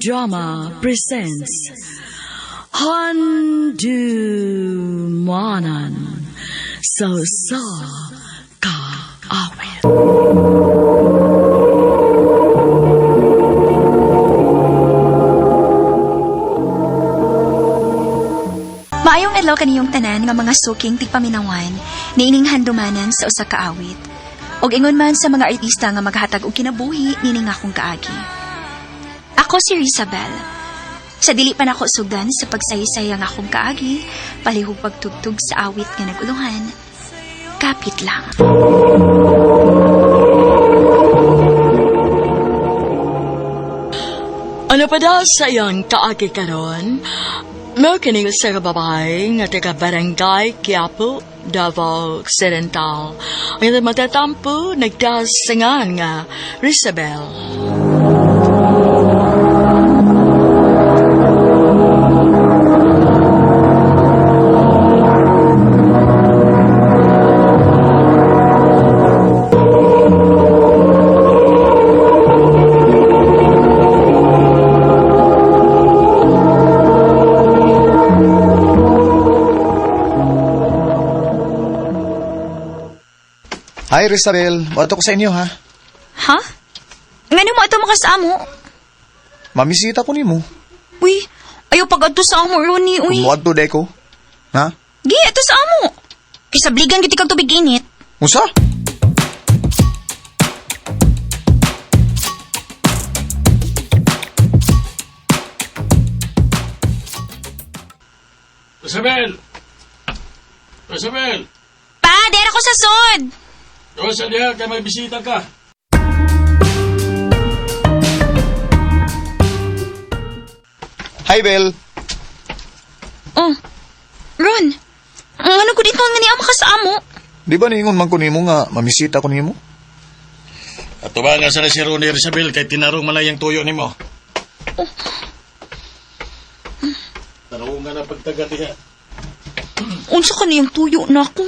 Drama presents Handumanan sa Usa Ka Awit. Maayong adlaw kaniyong tanan nga mga suking tigpaminawan niining handumanan sa usa ka awit. Og ingon man sa mga artista nga maghatag og kinabuhi nining akong kaagi. Ako si Rizabel. Sa dili pa nako sugdan sa pagsaysay ang akong kaagi, palihog pagtugtog sa awit nga naguluhan. Kapit lang. Ano pa daw sa iyang kaagi karon? Mao kini usa ka babae nga taga Barangay Quiapo, Davao Occidental. Ang matatampo nagdasangan nga Rizabel. Hi, Rizabel. Moadto ko sa inyo, ha? Ha? Ngano mo ato makasamo? Mamisita ko nimo. Uy, ayaw pag-adto sa amo, Ronnie, uy. Kung moadto day ko. Ha? Gi, ato sa amo. Kisabligan gid kag tubig init. Unsa? Isabel! Isabel! Pa, dera ko sa sod. Doon sa diha kay may bisita ka. Hi, Bel. Oh. Ron, ang ano ko dito nga niya makasamo? Di ba niingon man ko nimo nga mamisita ko nimo? Ato ba nga sa si Ronnie Isabel kay tinarong man yung tuyo nimo. Oh. Tarong nga na pagtaga diha. Unsa ka niyang tuyo na ako?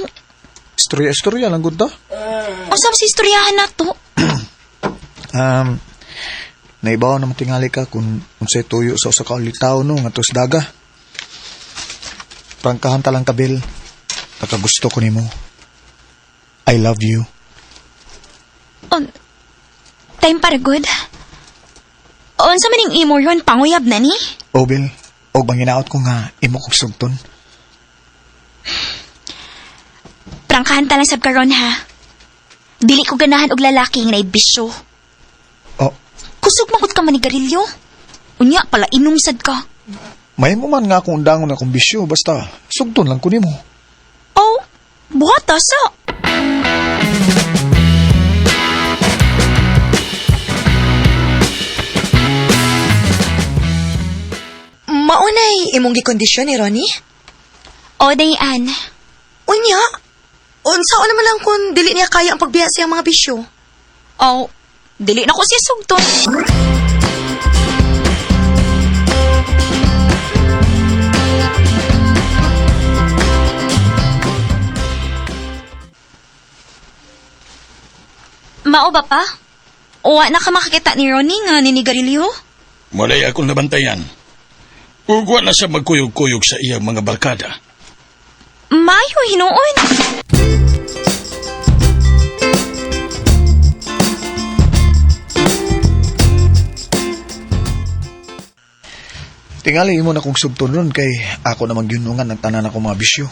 Istorya, istorya lang gud ta. Unsa sa istoryahan na to? Um, naibaw na matingali ka kung unsay tuyo sa usa ka ulitaw no nga tos daga. Prangkahan ta lang ka, Bel. Nakagusto ko nimo. I love you. On, time para good. Unsa man ning imo Ron, panguyab na ni? O, Bel. Og banginaot ko nga imo kong sugton. Prangkahan ta lang sab karon ha. Dili ko ganahan og lalaki nga naibisyo. Oh, Kusog man gud ka manigarilyo. Unya pala inom sad ka. may mo man nga akong undangon akong bisyo basta sugton lang ko nimo. Oh, buhata sa. Maunay imong gikondisyon ni Ronnie? O, Dayan. Unya, unsa naman lang kung dili niya kaya ang pagbiya sa iyang mga bisyo? Oh, dili na ko siya sugton. Mao ba pa? Uwa na ka makakita ni Ronnie nga ninigarilyo? Walay akong nabantayan. Ugwa na siya magkuyog-kuyog sa iyang mga barkada. Mayo hinuon. Tingali imo na kong sugton ron kay ako na magyunungan ng tanan akong mga bisyo.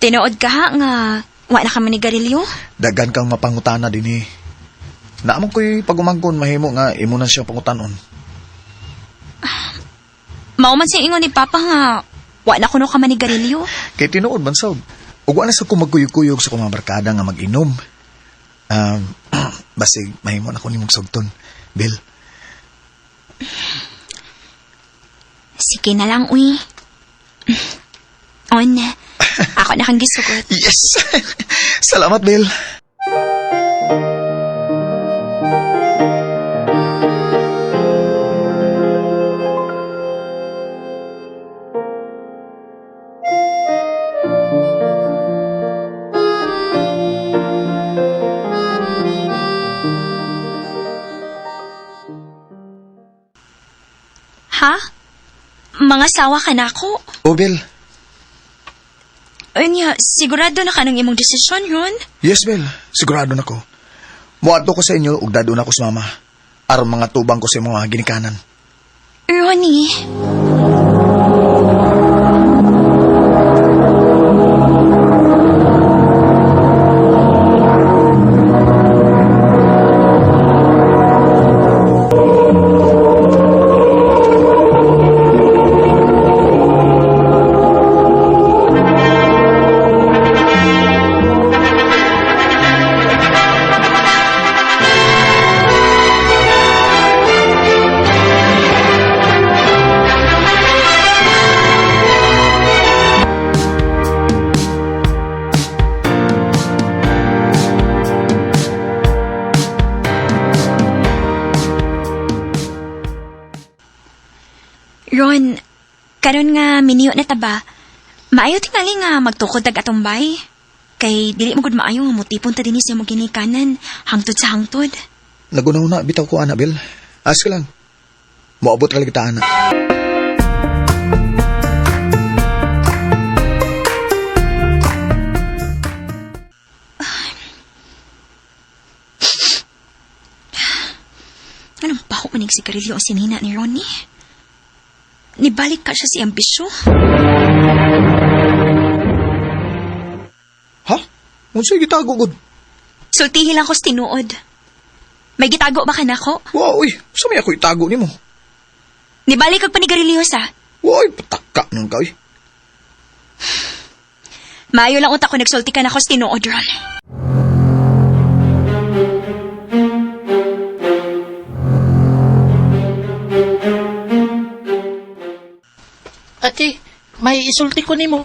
Tinuod ka ha nga wa na ka manigarilyo? Dagan kang mapangutana dinhi. Naamon ko'y pagumangkon mahimo nga imo na siya pangutanon. Mao man siya ingon ni Papa nga wa na kuno ka manigarilyo. Kay tinuod man sad. Ug wa na sa ko magkuyog-kuyog sa akong mga barkada nga mag-inom. Um, basig mahimo na ko nimong sugton, Bill. Sige na lang, uy. On, ako na kang gisugot. Yes. Salamat, Bill. Ha? Mga sawa ka na ako? O, Bel. Unya, sigurado na ka ng imong desisyon, Ron? Yes, Bel. Sigurado na ko. Muadto ko sa inyo ug dadon ako sa mama. Aron mga tubang ko sa imong mga ginikanan. Ronnie. Ron, karon nga miniyo na ta ba? Maayo tingali nga magtukod tag atong bay. Kay dili mo gud maayo nga motipon ta dinhi sa imong ginikanan, hangtod sa hangtod. Nagunaw na, bitaw ko, ana, Bel. As ka lang. Moabot ka lagi ta, ana. Anong baho manig sigarilyo ang sinina ni Ronnie? Nibalik ka siya si ambisyo? Ha? Unsay gitago gud? Sultihi lang ko sa tinuod. May gitago ba ka nako? Wow, uy, sa may ako itago nimo. Nibalik kag panigarilyo sa. Uy, pataka nung ka, uy. Maayo lang utak ko nagsulti ka nako sa tinuod, Ron. Ate, may isulti ko nimo.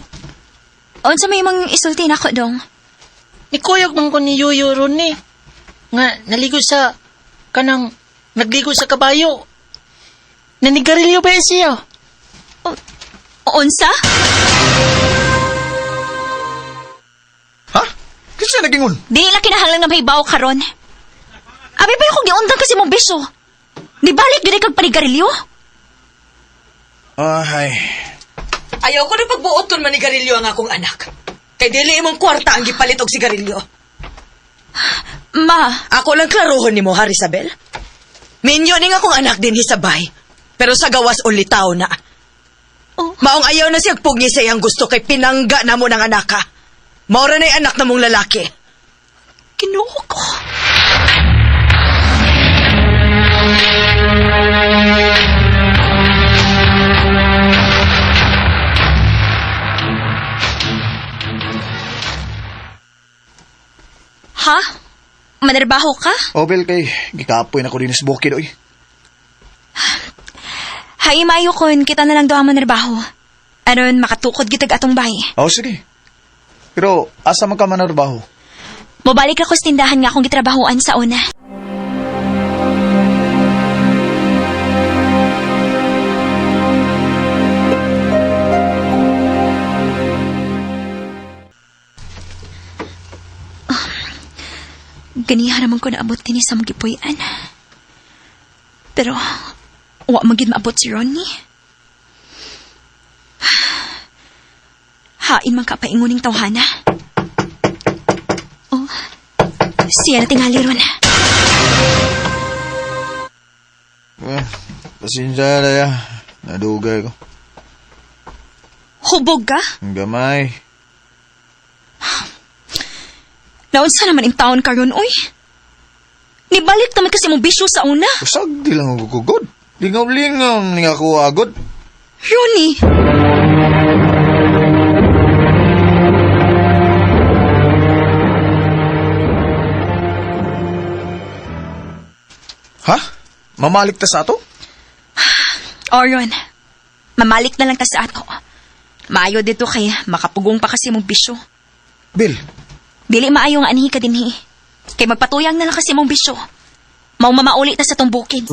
Unsa may imong isulti nako dong? Nikuyog man ko ni Yuyo ron ni. Nga, naligo sa, kanang, nagligo sa kabayo. Nanigarilyo ba siya? Unsa? Ha? Kinsa nagingon? Di lang kinahanglan nga mahibaw karon. Abi pa yung kung giundang kasi mong beso. Nibalik gid kag panigarilyo? Ay. Ayaw ko na pagbuoton manigarilyo ang akong anak. Kay dili imong kwarta ang gipalit og sigarilyo. Ma, Ako lang klarohon nimo, ha, Isabel? Minyo ning akong anak din hisabay. Pero sa gawas ulitaw na. Oh. Maong ayaw na siyang pugni sa iyang gusto kay pinangga na mo ng anak ka. Maura na'y anak na mong lalaki. Ginoo ko. Ha? Manarbaho ka? O, Bel, kay gikapoy na ko din sa bukid, uy. Hay, maayo kon, kita na lang doon ang manarbaho. Aron, makatukod gitag atong bahay. O, sige. Pero, asa man ka manarbaho? Mobalik ako sa tindahan nga akong gitrabahoan sa una. Ah, Ganiha naman ko naabot din sa magipuy-an. Pero, wa man gid maabot si Ronnie. Hain man ka painguning tawhana. Oh, siya na tingali ron. Eh, pasensya na ya. Nadugay ko. Hubog ka? Ang gamay. Naunsa naman in taon karon oy? Nibalik naman kasi mong bisyo sa una. Usag, di lang ako gugod. Lingaw-lingaw, ni ako agod. Ronnie! Ha? Mamalik ta sa ato? Oron, mamalik na lang ta sa ato. Maayo dito kay makapugong pa kasi mong bisyo. Bill, Dili maayo nga anhi ka dinhi. Kay magpatuyang na lang kasi mong bisyo. Mao mamauli ta sa tong bukid.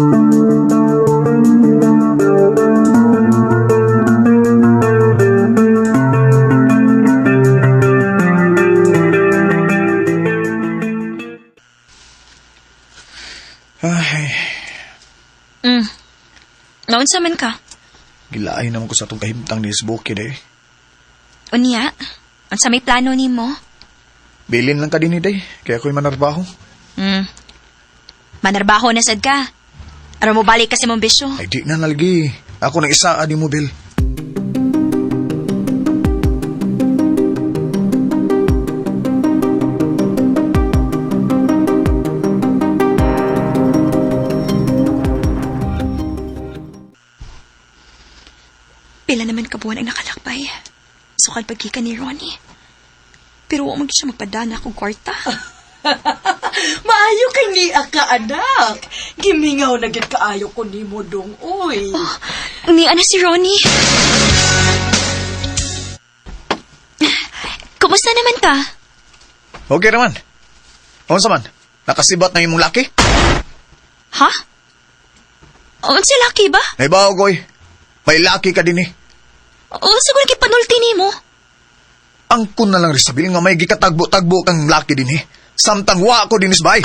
ay, Naunsa man ka? Gilaay naman ko sa atong kahimtang ni Bukid eh. Unya, unsa may plano nimo? Bilin lang ka din eh, day. Kaya ako'y manarbaho. Manarbaho na sad ka. Aron mo balik kasi mong bisyo. Ay, di na nalagi. Ako nang isa ani mo, Bill. Pila naman kabuan ang nakalakbay. Sukad pagkika ni Ronnie. Pero wa man gyud siya magpadana akong kwarta. Maayo kay niya ka, anak. Gimingaw na gid kaayo ko nimo dong, oy. Ni ana si Ronnie. Kumusta naman ka? Okay naman. Unsa man? Nakasibat na imong laki? Ha? Unsa laki ba? Naibaw koy. May laki ka din eh. Unsa ko nakipanulti nimo? Ang kun na lang Rizabel nga may gikatagbo-tagbo kang laki din eh. Samtang wa ko dinis bay.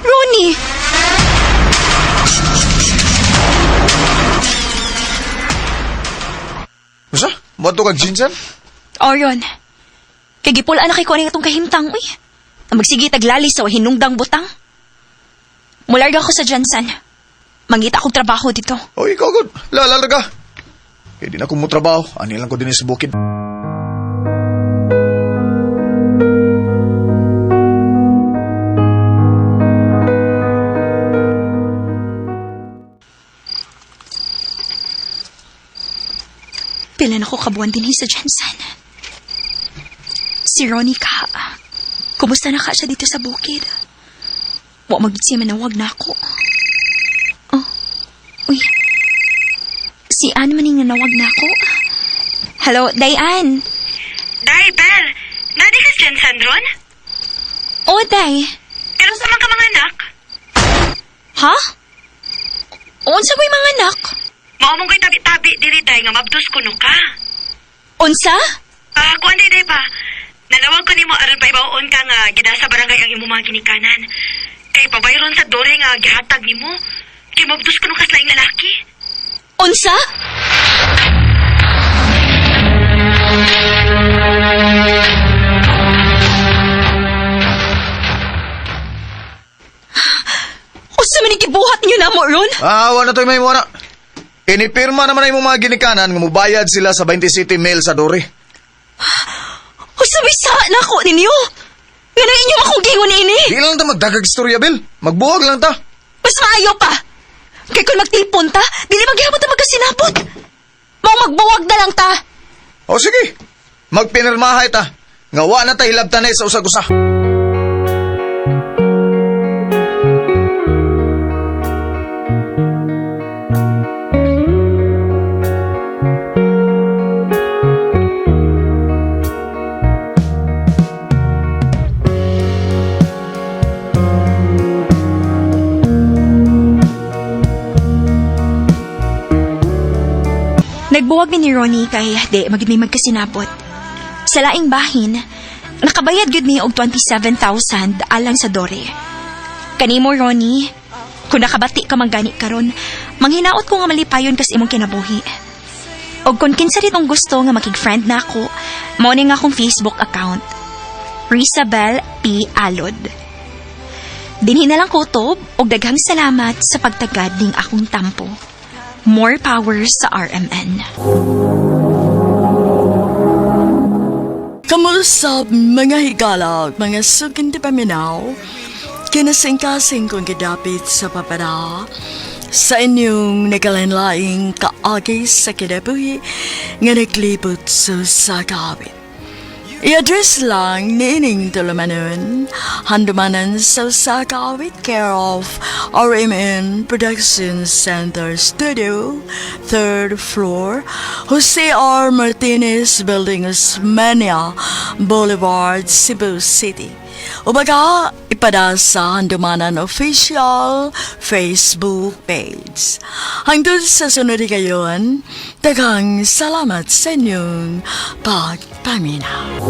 Ronnie! Usa? Moadto kag Jinsen? Orion, kay gipul-an na kay ko atong kahimtang, uy. Ang magsige taglali sa hinungdang butang. Mularga ko sa Jensen. Mangita akong trabaho dito. O ikaw gud. Lalala ka. Kaya di na ko mo trabaho. Ani lang ko din sa bukid. Pila na ko kabuan din sa Jensen. Si Ronnie ka. Kumusta na ka siya dito sa bukid? Wa magit siya manawag na ako. Oh, uy. Si Ann maning nanawag na ako. Hello, Diane. Day, Bel! Nadi ka sa Jensen ron? Oh, Day. Pero sa man ka mga anak? Ha? Unsa ko'y mga anak? Mao mong ko'y tabi-tabi diri day nga mabdus kuno ka. Unsa? Ah, kuan day day ba? Nanawag ko nimo aron paibaon ka nga gida sa barangay ang imong mga ginikanan. Kay pabayron sa dore nga gihatag nimo. Kay mabdus kuno ka sa laing lalaki. Unsa? Unsa man ang gibuhat ninyo namo ron? Ah, wala to'y may na. Inipirma naman ang imong mga ginikanan nga mubayad sila sa 20 City Mail sa Dori. Unsa may sa nako ninyo? Nga na inyo akong gingon ini? Di lang ta magdagag istorya, Bill. Magbuhag lang ta. Mas maayo pa. Kay kung magtilpon ta, dili maghihapon ta magkasinapot. Mao magbuwag na lang ta. O sige, magpinirmahay ta. Nga wa na ta hilabtanay sa usag-usa. Nagbuwag mi ni Ronnie kay di magid may magkasinapot. Sa laing bahin, nakabayad gyud mi og 27,000 alang sa dore. Kanimo Ronnie, kung nakabati ka man gani karon, manghinaot ko nga malipayon kas imong kinabuhi. Og kung kinsa rin ang gusto nga makig-friend na ako, mao ni nga akong Facebook account. Rizabel P. Alod. Dinhi na lang kutob og daghang salamat sa pagtagad ning akong tampo. More power sa RMN. Kamusta mga higalag, mga sukin di paminaw, kinasingkasing kong gidapit sa papara, sa inyong nagalanlaing kaagi sa kinabuhi nga naglibot sa sagawit. I-address lang niining tulumanon, handumanan sa Sakawit, care of RMN Production Center Studio, 3rd floor, Jose R. Martinez Building, Osmeña Boulevard, Cebu City. O baga, ipada sa Handumanan Official Facebook page. Hangtod sa sunod kayon, daghang salamat sa inyong pagpaminaw.